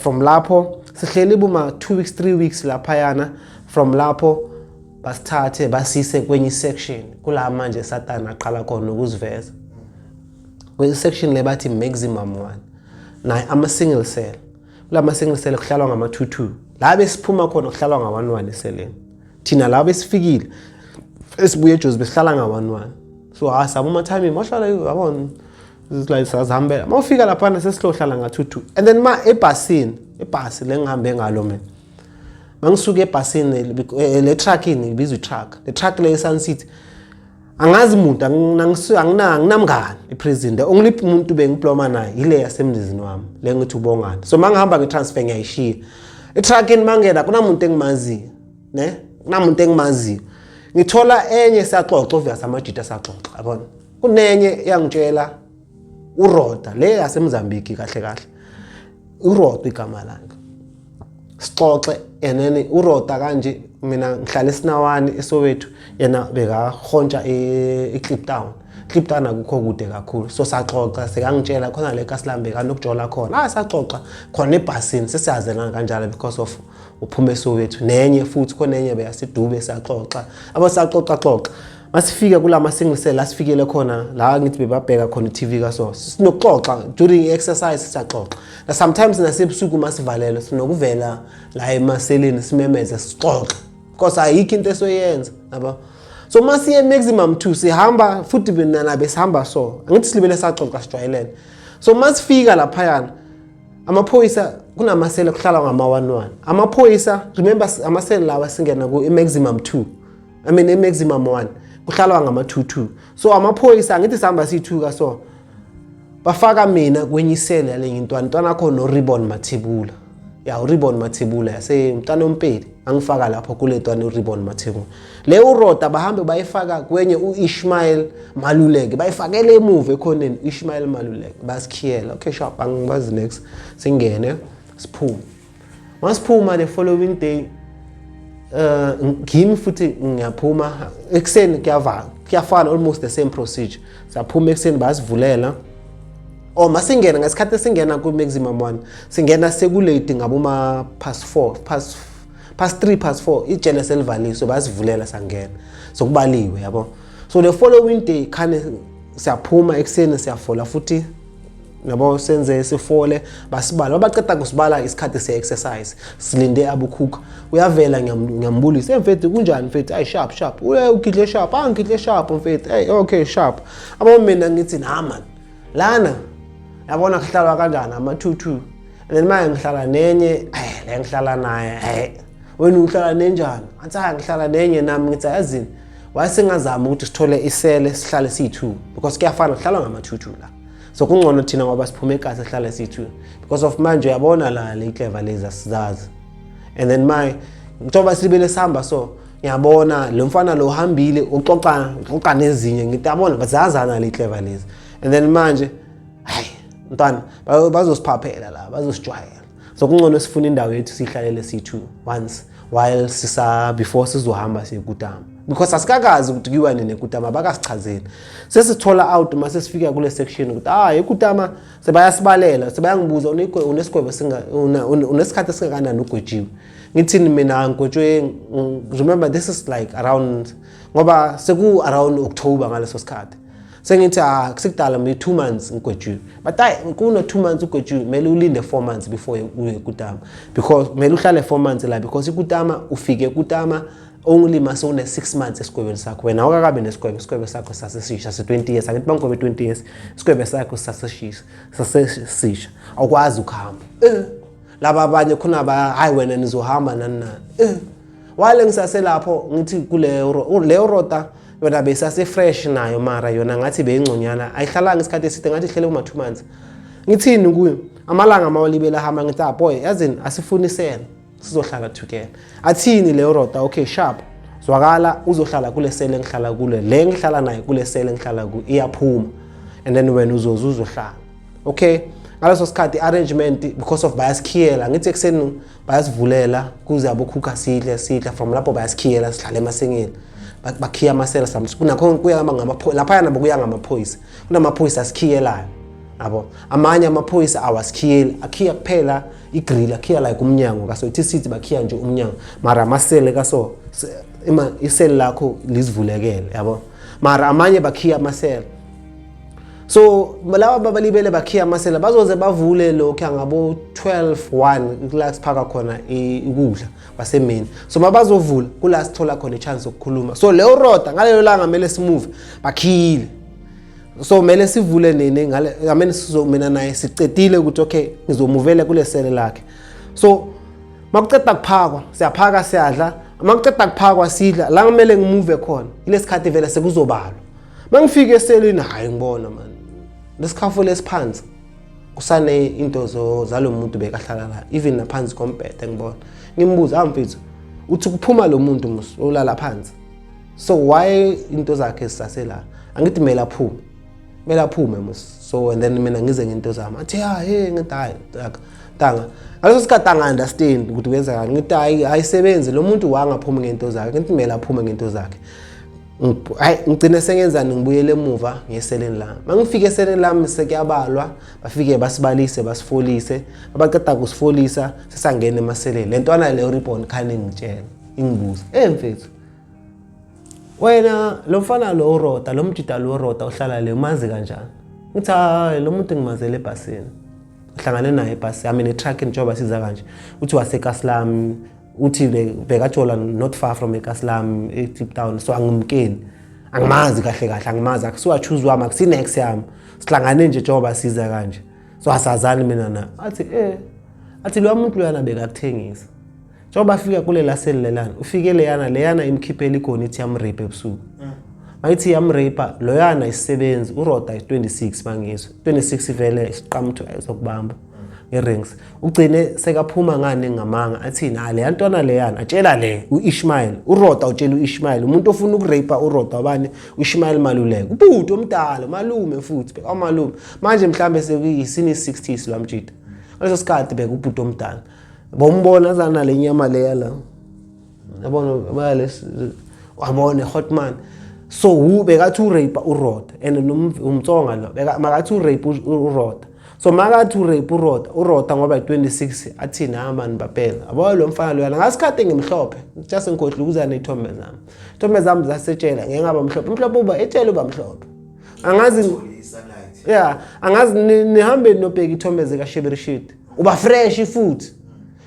From lapho sihleli buma 2 weeks, 3 weeks laphayana. From lapho basithathe basise kwenye section, kula manje Satan aqala khona ukuziveza. Kwenye section le bathi maximum 1, naye ama single cell. Kulama single cell kuhlalwa ngama 2 2. La besiphuma khona kuhlalwa nga 1 1 eseleni. Thina la besifikile esibuye eJozi besihlala nga 1 1. So ha sabo ama time mahlala, yabona, it's like sazihambela. Mawufika laphana sesihlohlala nga 2 2. And then ma ebhasini, ibhasi lengihambe ngalo mina, mangisuka ebhasini le truckini, ibizwa i-truck, le truck le Sun City, angazi muntu, anginamngani eprison. The only umuntu bengiploma naye ile yasemzini wami le ngithi ubongani. So mangihamba nge-transfer ngiyayishiya etruckini. Mangena kunamuntu engimaziyo, ne kunamuntu engimaziyo. Ngithola enye, siyaxoxa, obvious amajita saxoxa, yabona. Kunenye yangitshela uRoda le yaseMozambique, kahle kahle uRoda igama lakhe. Sixoxe and then uRoda kanje, mina ngihlala eSinawani eSoweto, yena bekahontsha eKliptown. Kliptown akukho kude kakhulu. So saxoxa, sekangitshela khona le Kasilambe kanokujola khona. Ah, saxoxa khona ebhasini, sesiyazelana kanjalo because of uphuma eSoweto. Nenye futhi khona enye beyasidube, saxoxa abo, saxoxa xoxa. Masifika kulama single cell la sifikele khona la, ngithi bebabheka khona i-TV kaso, sinokuxoxa during i-exercise, siyaxoxa na sometimes nasebusuku masivalelwe sinokuvela la emaseleni simemeze sixoxe because ayikho into esoyenza, yabo. So masiye maximum 2 sihamba futhi mina nabe sihamba, so angithi silibele saxoxa, sijwayelene. So masifika laphayana amaphoyisa, kunamasele kuhlala ngama-1 1. Amaphoyisa, remember, amasele lawa singena ku maximum 2, I mean i-maximum 1, kuhlalwa ngama-2 2. So amaphoyisa, angithi sihamba siyi-2 ka, so bafaka mina kwenye isele yalenye intwana, intwana khona noRibon Mathebula ya, uRibon Mathebula yase mntwana ompeli. Angifaka lapho kule ntwana uRibon Mathebula le. Uroda bahambe bayifaka kwenye uIshmael Maluleke, bayifakele emuva ekhoneni uIshmael Maluleke, basikhiyela. Okay, sharp, angibazi next. Singene siphume. Masiphuma the following day, ngimi futhi ngiyaphuma ekuseni, kuyavala, kuyafana, almost the same procedure. Siyaphuma ekuseni, bayasivulela. Oh, masingena ngesikhathi esingena ku maximum 1, singena sekulate, ngaboma past 4, past 3, past 4, ijele selivaliwe, bayasivulela, sangena, sokubaliwe, yabo. So the following day khane siyaphuma ekuseni, siyafola futhi, yabo, senze sifole, basibala. Babaceda kusibala, isikhathi se-exercise, silinde abukhukha. Uyavela, ngiyambulisa, "Hey mfethu, kunjani mfethu?" "Ayi, sharp sharp." "Uye ugidle sharp?" "Ah, ngidle sharp mfethu." "Hey, okay, sharp." Abo mina ngithi na man lana, yabona kuhlalwa kanjani ama-2 2. And then manje ngihlala nenye, le ngihlala naye, hey, wena uhlala nenjani? Athi hayi, ngihlala nenye nami. Ngithi yazini, wayesengazama ukuthi sithole isele sihlale siyi-2 because kuyafana, kuhlalwa ngama-2 2 la. So kungcono thina ngoba siphume ekasi sihlale siyi-2 because of manje uyabona la le clever lezi asizazi. And then my njengoba silibele sihamba, so ngiyabona lo mfana lo uhambile, uxoxa uxoxa nezinye. Ngithi yabona bazazana le clever lezi. And then manje hayi mntwana, bazosiphaphela la, bazosijwayela. So kungcono sifune indawo yethu sihlalele siyi-2 once while sisa before sizohamba siye kutama because asikakazi ukuthi kuyiwa nini ekutama, abakasichazeli. Sesithola out mase sifika kule section ukuthi ah, ekutama sebayasibalela, sebayangibuza, "Unesigwebo unesikhathi esingakanani ugwejiwe?" Ngithini mina? Ngigwetshwe, remember this is like around, ngoba seku around October ngaleso sikhathi. Sengithi ah, kusekudala mina, 2 months ngigwetshiwe. But hayi, kuno 2 months ugwetshiwe, kumele ulinde 4 months before uye kutama because kumele uhlale 4 months la because ikutama, ufike kutama only mase une 6 months esigwebeni sakho. Wena awukakabi nesigwebo, isigwebo sakho sasesisha se-20 years. Angithi bangigwebe 20 years, isigwebo sakho sasesisha, sasesisha, awukwazi ukuhamba. Laba abanye khona ba hayi, wena nizohamba nani nani. Wale ngisaselapho ngithi kule leyo rota yona besase fresh nayo, mara yona ngathi beyingconywana, ayihlalanga isikhathi eside, ngathi ihlele kuma 2 months. Ngithini kuyo? Amalanga mawalibela hamba, ngithi ah boy, yazini, asifunisele sizohlala together. Athini leyo rota? "Okay, sharp, zwakala, uzohlala kule sele engihlala kule, le ngihlala naye kule sele engihlala ku iyaphuma, and then wena uzoze uzohlala." Okay, ngaleso sikhathi arrangement, because of bayasikhiyela, ngithi ekuseni bayasivulela kuze abokhukha sidle, sidla. From lapho bayasikhiyela, sihlale emasengeni. Bakhiya amasela. Kunakho kuya laphaya nabo kuya ngamaphoyisa, kunamaphoyisa asikhiyelayo. Yabo, amanye amaphoyisa awasikhiyeli, akhiya kuphela i-grill, akhiya like umnyango kaso, ithi sithi bakhiya nje umnyango, mara amasele kaso isele lakho lizivulekele, yabo. Mara amanye bakhiya amasele. So laba babalibele bakhiya amasela, bazoze bavule lokhu ngabo 12 1, kula siphaka khona ukudla kwasemini. So mabazovula, kula sithola khona i-chance yokukhuluma. So leyo roda ngalelo langa kumele simove, bakhiyile, so kumele sivule nini ngale. I mean, sizo mina naye sicedile ukuthi okay, ngizomuvela kule sele lakhe. So makuceda kuphakwa, siyaphaka, siyadla. Makuceda kuphakwa, sidla. La kumele ngimuve khona ilesikhathi vele sekuzobalwa. Mangifika eselini, hayi, ngibona man lesikhafu lesiphansi kusane into zalo muntu bekahlala la, even naphansi kombhede. Ngibona, ngimbuza, "Ah mfethu," uthi kuphuma lo muntu mus olala phansi, so why into zakhe zisasela? Angithi kumele aphume, kumele aphume mus. So and then mina ngize ngento zami, athi ya hey, ngithi hayi ntanga, ngaleso sikhathi anga-understand ukuthi kwenzakani. Ngithi hayi, ayisebenzi, lo muntu wangaphumi ngento zakhe. Ngithi kumele aphume ngento zakhe. Hayi, ngigcine sengenzani? Ngibuyele emuva ngeseleni lami. Mangifike eseleni lami, sekuyabalwa, bafike basibalise, basifolise. Abaqeda kusifolisa, sesangena emaseleni. Le ntwana leyo ribbon khane ngitshela, ingibuza, "Eh mfethu, wena lo mfana lo urota, lo mjida lo urota uhlala le, umazi kanjani?" Ngithi, "Hayi, lo muntu ngimazele ebhasini, uhlangane naye ebhasi, I mean e-truckini, njengoba siza kanje." Uthi wasekasilam, uthi bekajola not far from ekasilam, e-Deep Town. So angimkeni, angimazi kahle kahle, angimazi, akusiwa-choose wami, akusi-nex yami, sihlangane nje njengoba siza kanje, so asazani mina na. Athi athi loya muntu loyana bekakuthengisa. Njengoba afika kulela seli lelana, ufike leyana leyana imkhiphela igoni, ithi yamrape ebusuku. Mayithi yamrape loyana, isisebenzi uroda i-26, mangizwe 26 vele isiqamuthu ayizokubamba nge-rings. Ugcine sekaphuma ngani ngamanga, athini? Ah, leya ntwana leyana atshela le u-Ishmael, uroda utshela u-Ishmael, umuntu ofuna ukurape uroda wabani? U-Ishmael Maluleka, ubhuti omdala, malume futhi, beka malume manje, mhlambe sekuyisini 60s lwamjida ngaleso sikhathi, beka ubhuti omdala, bombona azana le nyama leya la, yabona, bale wabona hotman. So hu bekathi urape uroda and umtsonga lo beka makathi urape uroda. So makathi urape uroda, uroda ngoba i-26, athini? Ah man, bapela yabo lo mfana loyana. Ngasikhathi ngimhlophe, just ngikhohlwa ukuza ney'thombe zami, ithombe zami zasetshela, ngeke ngaba mhlophe, mhlophe uba etshela uba mhlophe, angazi. I-sunlight. Yeah, angazi nihambe nobheka ithombe zikaShebirishid, uba fresh futhi,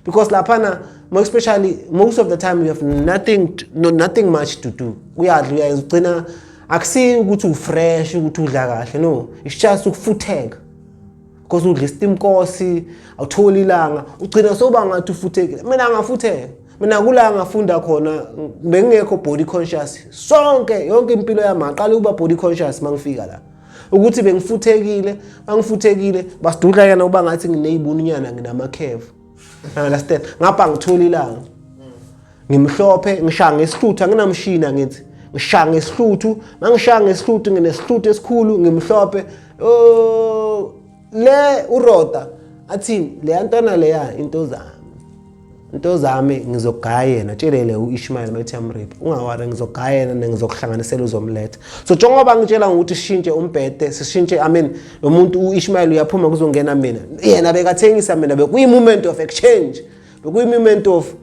because laphana more especially, most of the time you have nothing to, no, nothing much to do. Uyadla, uyayenza, ugcina akusiyi ukuthi ufresh, ukuthi udla kahle, no, it's just ukufutheka, because udla istimkosi, awutholi ilanga, ugcina soba ngathi ufuthekile. Mina ngafutheka, mina kula ngafunda khona bengingekho body conscious sonke, yonke impilo yami ngaqala ukuba body conscious mangifika la, ukuthi bengifuthekile. Mangifuthekile, basidudla yena uba ngathi ngineyibununyana, nginamakhevu, understand? Ngapha ngithola ilanga, ngimhlophe, ngishaya ngesihluthu, anginamshini, ngithi ngishaya ngesihluthu. Mangishaya ngesihluthu, nginesihluthu esikhulu, ngimhlophe. Oh, le uroda athi leya ntwana leya, into zami, into zami, ngizogaya yena. Tshelele u-Ishmael, bathi yamrape, ungawari, ngizogaya yena, ngizokuhlanganisela, uzomletha. So njengoba ngitshela ngokuthi sishintshe umbhede, sishintshe, I mean, lo muntu u-Ishmael uyaphuma, kuzongena mina, yena bekathengisa mina, bekuyi-moment of exchange, bekuyi-moment of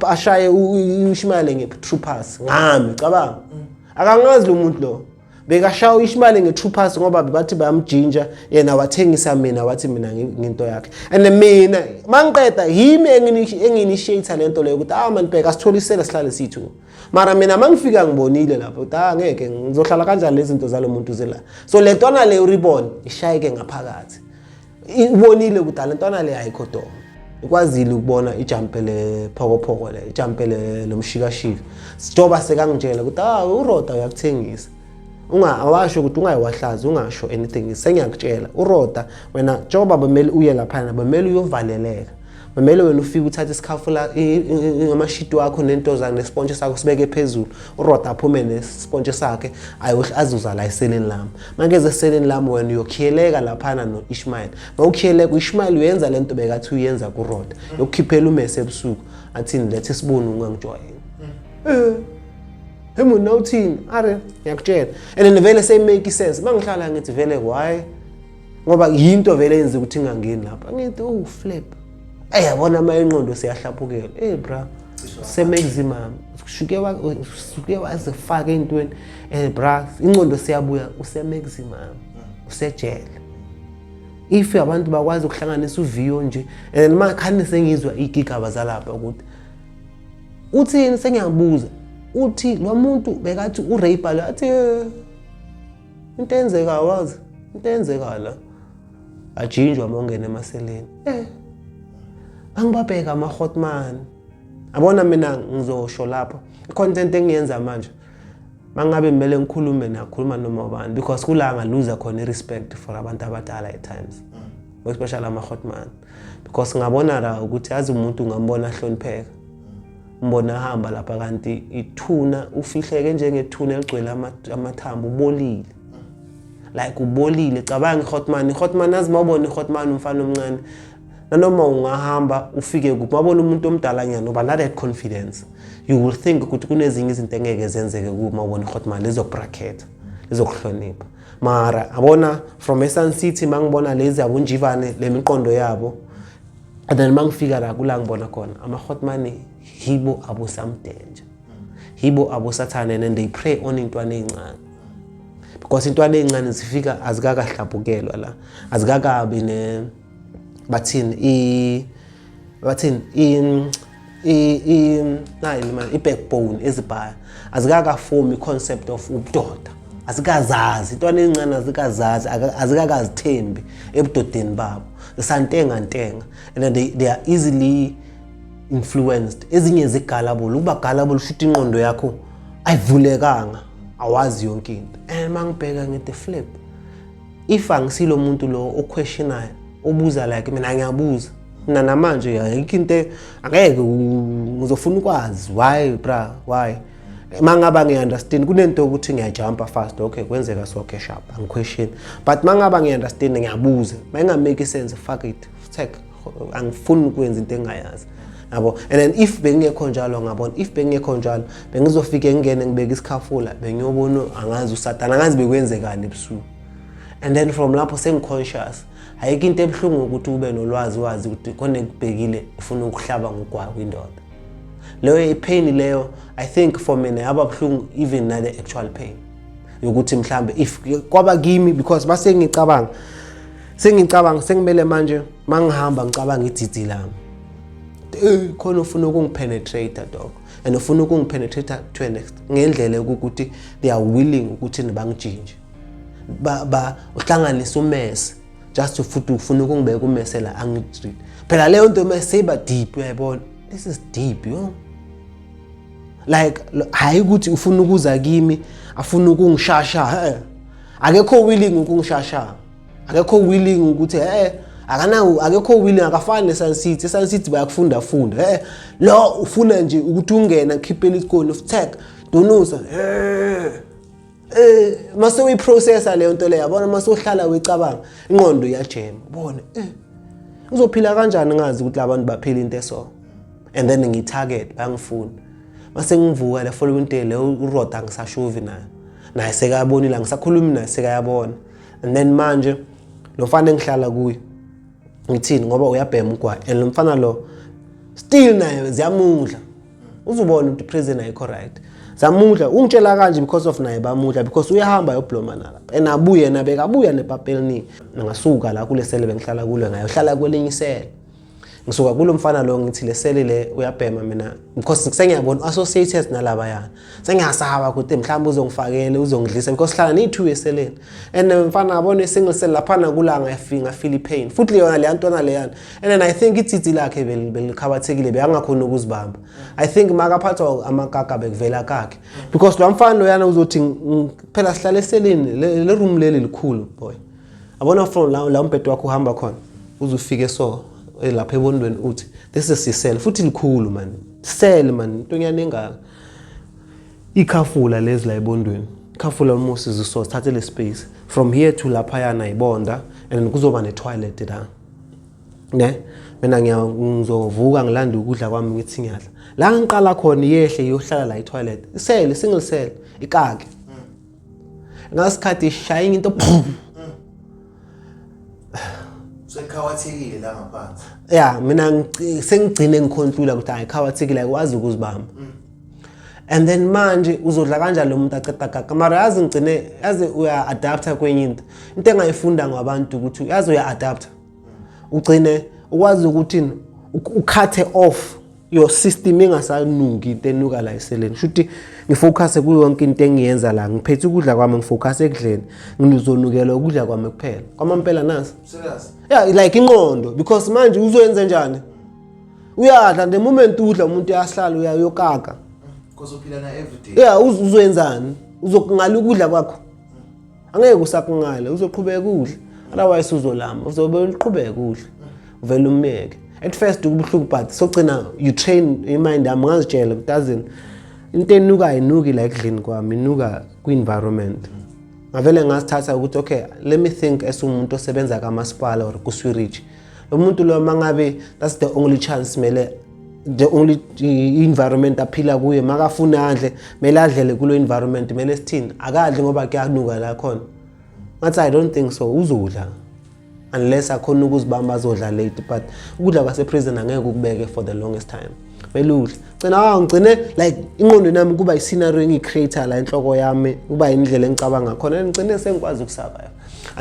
ashaye u-Ishmael nge-true pass ngami. Cabanga, akangazi lo muntu lo, bekashaya u-Ishmael nge-true pass ngoba bathi bayamjinja, yena wathengisa mina, wathi mina nginto yakhe. And mina mangiqeda, yimi engi-initiate lento leyo ukuthi ah man, bheka, sitholisele, sihlale sithu. Mara mina mangifika ngibonile lapho ukuthi ah, ngeke, ngizohlala kanjani lezi zinto zalo muntu zila? So le ntwana le uribon ishayeke ngaphakathi, ubonile ukuthi le ntwana le ayikho doma, ikwazile ukubona ijampe le phokophoko le, ijampe le lomshikashika, njengoba sekangitshela ukuthi ah, uroda uyakuthengisa, unga awasho ukuthi ungayiwahlazi, ungasho anything, sengiyakutshela uroda wena, njengoba bemele uye laphana, bemele uyovaleleka, bemele wena ufike uthathe isikhafula, amashiti wakho nento zakho nesipontshi sakho, sibeke phezulu, uroda aphume nesipontshi sakhe, azoza la eseleni lami. Mangeze eseleni lami, wena uyokhiyeleka laphana no-Ishmael. Mawukhiyeleka u-Ishmael, uyenza lento bekathi uyenza kuroda, yokukhiphela umese ebusuku, athini, lethe isibunu, ungangijwayeli. Hey mona, uthini? Are ngiyakutshela, and then vele sey-make sense. Mangihlala ngithi vele why, ngoba yinto vele yenza ukuthi ngingangeni lapha. Ngithi, "Oh flip." Ey, yabona, ama ingqondo siyahlaphukela. Eh bra, se-maximum suke wazifaka entweni. Eh bra, ingqondo siyabuya, use-maximum, usejele. If abantu bakwazi ukuhlanganisa uviyo nje, and then makhane sengizwa igigaba zalapha ukuthi uthini, sengiyabuza, uthi lo muntu bekathi urape lo, athi, "Eh, into eyenzeka, wazi into eyenzeka la, ajinjwa uma ungena emaseleni." Angibabheka ama-hotman, abona mina ngizosho lapho i-content engiyenza manje, mangabe kumele ngikhulume, nakhuluma noma ubani, because kula ngaluza khona i-respect for abantu abadala at times, especially ama-hotman, because ngabona la ukuthi yazi umuntu ungambona ahlonipheka, umbona ahamba lapha, kanti ithuna, ufihleke njengethuna eligcwele amathambo, ubolile, like ubolile. Cabanga i-hotman, i-hotman, azi mawubona i-hotman, umfana omncane, nanoma ungahamba ufike kuphi, mawubona umuntu omdala nyana, uba na that confidence. You will think ukuthi kunezinye izinto engeke zenzeke kuwe. Mawubona i-hotman, lizokubracketha, lizokuhlonipha. Mara abona from eSun City, mangibona lezi abunjivane, le miqondo yabo, and then mangifika la kula ngibona khona ama-hotman, hibo abosamdenja, hibo abosathane, and they prey on intwana ey'ncane, because intwana ey'ncane zifika azikakahlaphukelwa la, azikakabi ne, bathini, i bathini, i nayi man, i-backbone ezibhaya, azikakafomi i-concept of ubudoda, azikazazi intwana ey'ncane, azikazazi, azikakazithembi ebudodeni babo, zisantengantenga, and then they are easily influenced. Ezinye zigullible, ukuba gullible shuthi ingqondo yakho ayivulekanga, awazi yonke into. And mangibheka ngithi, flip, if angisilo muntu lo oquestionayo, obuza, like mina ngiyabuza mina namanje, ayikho into angeke ngizofuna ukwazi why, bra, why. Mangaba ngiya-understand, kunento yokuthi ngiyajumpa fast, okay, kwenzeka so, okay, sharp, angiquestion. But mangaba ngiya-understand, ngiyabuza. Mayinga-make sense, fuck it, take, angifuni ukwenza into engingayazi, yabo. And then if bengingekho njalo, ngabona if bengingekho njalo, bengizofike ngingene ngibeke isikhafula, bengiyobona angazi usatana, angazi bekwenzekani ebusuku. And then from lapho sengi-conscious. Ayikho into ebuhlungu ukuthi ube nolwazi, wazi ukuthi khona ekubhekile, ufuna ukuhlaba ngogwayi kwindoda leyo, ipain leyo. I think for mina yaba buhlungu even nale actual pain yokuthi mhlambe if kwaba kimi, because base ngicabanga, sengicabanga, sengimele manje mangihamba ngicabanga idzidzi lami. Khona ufuna ukungipenetrate, dog, and ufuna ukungipenetrate to an extent ngendlela yokuthi they are willing ukuthi nibangijinje, ba uhlanganise umese just to futhi ufuna ukungibeka umese la, angitreat phela leyo nto mase iba deep, uyayibona, this is deep, yo. Like hayi ukuthi ufuna ukuza kimi, afuna ukungishasha, akekho willing ukungishasha, akekho willing ukuthi akanawo, akekho willing, akafani neSun City. ISun City bayakufunda funda. Lo ufuna nje ukuthi ungena khiphela isikoni of tech donusa. Mase uyiprocessa leyo nto leyo, yabona, mase uhlala uyicabanga, ingqondo iyajema, ubone uzophila kanjani ngazi ukuthi labantu baphila into eso. And then ngitarget, bayangifuna. Mase ngivuka le following day, le uroda angisashuvi naye, naye sekayabonile, angisakhulumi naye, sekayabona. And then manje lo mfana engihlala kuye, ngithini, ngoba uyabhema ugwayi, and lo mfana lo still naye ziyamudla, uzubona ukuthi prison ayikho right, zamudla. Ungitshela kanje because of naye bamudla, because uyahamba ayobloma nalapha and abuye nabe kabuya nepapa eliningi. Ngasuka la kule sele bengihlala kulo, ngayohlala kwelinye isele. Ngisuka kulo mfana lo, ngithi le sele le uyabhema, mina because sengiyabona associated nalabayana, sengiyasaba ukuthi mhlawumbe uzongifakela, uzongidlisa, because sihlala niyi-two eseleni. And mfana, ngabona i-single cell laphana, kula ngafika ngafeel i-pain futhi yona leya ntwana leyana. And then I think itsitsi lakhe belikhabathekile, beyangakhona ukuzibamba. I think makaphathwa amakaka bekuvela kakhe, because lo mfana loyana uzothi phela sihlala eseleni le room leli likhulu, boy, abona from la umbhede wakho uhamba khona uze ufike so lapha ebondweni, uthi this is isele futhi likhulu man, sele man, intonyana engaka, ikhafula lezi la ebondweni, ikhafula almost ziso sithathe le space from here to laphayana, ibonda, and kuzoba ne-toilet la. Ne, mina ngizovuka ngilande ukudla kwami, ngithi ngiyadla. La ngiqala khona iyehle iyohlala la i-toilet, isele single cell ikake. Ngasikhathi ishaya into. Sekhawathekile la ngaphansi. Ya, mina sengigcine ngikhonhlula ukuthi hayi, khawathekile, ayikwazi ukuzibamba. And then manje uzodla kanjani lo muntu aceda kaka? Mara yazi ngigcine, yazi uya-adapta kwenye into. Into engayifunda ngabantu ukuthi yazi uya-adapta, ugcine ukwazi ukuthi u-cut-e off your system ingasanuki into enuka la eseleni. Shuthi ngifocuse kuyo yonke into engiyenza la, ngiphethe ukudla kwami, ngifocus ekudleni, ngizonukelwa ukudla kwami kuphela kwamampela nasi. Serious? Yeah, like ingqondo, because manje uzoyenza njani? Uyadla, the moment udla umuntu uyahlala uyayokaka. Because uphila na every day. Yeah, uzoyenzani? Uzokungala ukudla kwakho, angeke usakungale, uzoqhubeka udla, otherwise uzolamba, uzobe uqhubeka udla, uvele umyeke. At first kubuhlungu, but sogcina you train imind yami. Ngazitshela ukuthi azini, into enuka ayinuki la ekudleni kwami, inuka kwi-environment. Ngavele ngazithatha ukuthi okay, let me think as umuntu osebenza kamasipala or ku-sewerage. Lo muntu lo, mangabe that's the only chance, mele the only environment aphila kuyo, makafuna adle, mele adlele kulo environment. Mele sithini? Akadli ngoba kuyanuka la khona. Ngathi I don't think so, uzodla unless akhona ukuzibamba, azodla late, but ukudla kwase-prison angeke ukubeke for the longest time. Mele udle. Gcina, ah, ngigcine like ingqondo nami kuba i-scenario engiyi-create la enhloko yami, kuba indlela engicabanga khona. Ngigcine sengikwazi ukusurvive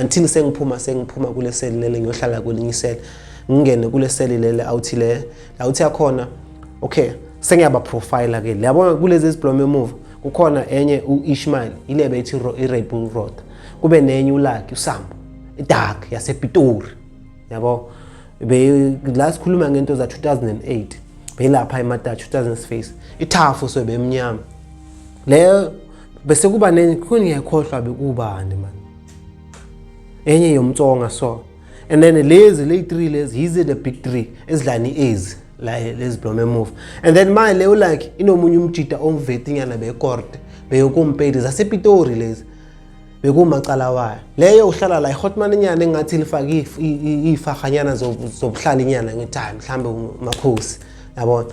until sengiphuma kule seli lele, ngiyohlala kwelinye isele. Ngingene kule seli lele, awuthi le awuthi yakhona, okay, sengiyaba profile ke, yabona, kulezi ezibhlome emuva kukhona enye u-Ishmael, ile bethi i-rape rod, kube nenye uLucky uSambo, idark yasePitori, yabo. Be la sikhuluma ngento za 2008, belapha eMatach 2000 space ithafu, so bemnyama leyo. Bese kuba nenye khona, ngiyakhohlwa bekubani man, enye yomtsonga. So and then lezi le three lezi yize the big three ezidlani ezi la lezi blome emuva. And then manje leyo like inomunye umjida omvetinyana bekorde beyokumpedi zasePitori, lezi bekumacala wayo. Leyo uhlala la ihotman inyana engathi lifake iy'fahanyana zobuhlala inyana. Ngithi hayi, mhlambe umakhosi, yabona.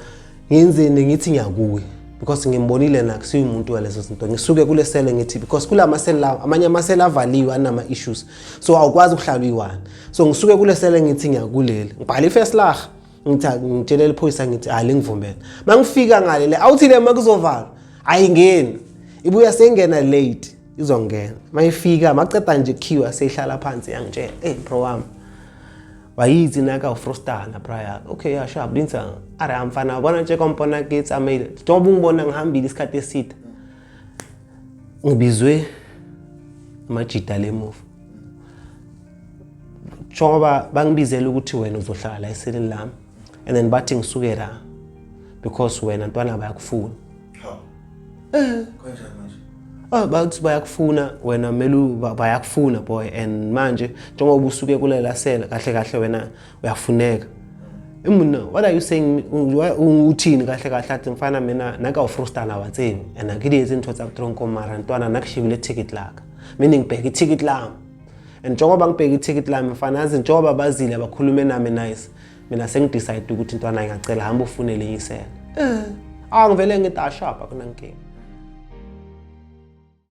Ngiyenzeni? Ngithi ngiyakuye because ngimbonile na kusiyo umuntu walezo zinto. Ngisuke kule sele, ngithi because kula masele lawo, amanye amasele avaliwe, anama-issues, so awukwazi ukuhlala uyi-one. So ngisuke kule sele, ngithi ngiyakuleli, ngibhala i-first lag, ngithi ngitshelela iphoyisa, ngithi hayi, lingivumela. Mangifika ngale le awuthi le makuzovalwa ayingeni, ibuya seyingena late, izongena. Mayifika maceda nje kukhiwa, seyihlala phansi, yangitshela, "Hey bro wami, wayithi naka ufrostana bra." Okay, ya sharp linsa are amfana bona nje kompona ke tsamaile njengoba ungibona ngihambile isikhathi eside, ngibizwe amajida lemuva njengoba bangibizela ukuthi wena uzohlala la eseleni lami, and then bathi ngisuke la because wena ntwana bayakufuna. Eh. Kanjani manje? Oh, bathi bayakufuna wena, mele bayakufuna boy, and manje njengoba usuke kulela sela, kahle kahle wena uyafuneka. Mina, what are you saying? Uthini kahle kahle? Athi, "Mfana, mina naka ufrustana wa tsebe and a ke di etse ntho tsa tronko, mara ntwana nna ke shebile ticket laka, meaning ngibheke ithikithi lami, and njengoba ngibheke ithikithi lami mfana, yazi njengoba bazile bakhulume nami nice, mina sengidecide ukuthi ntwana ngiyacela hamba ufune elinye isele." Eh, ah, ngivele ngithi ashapa, kunankinga.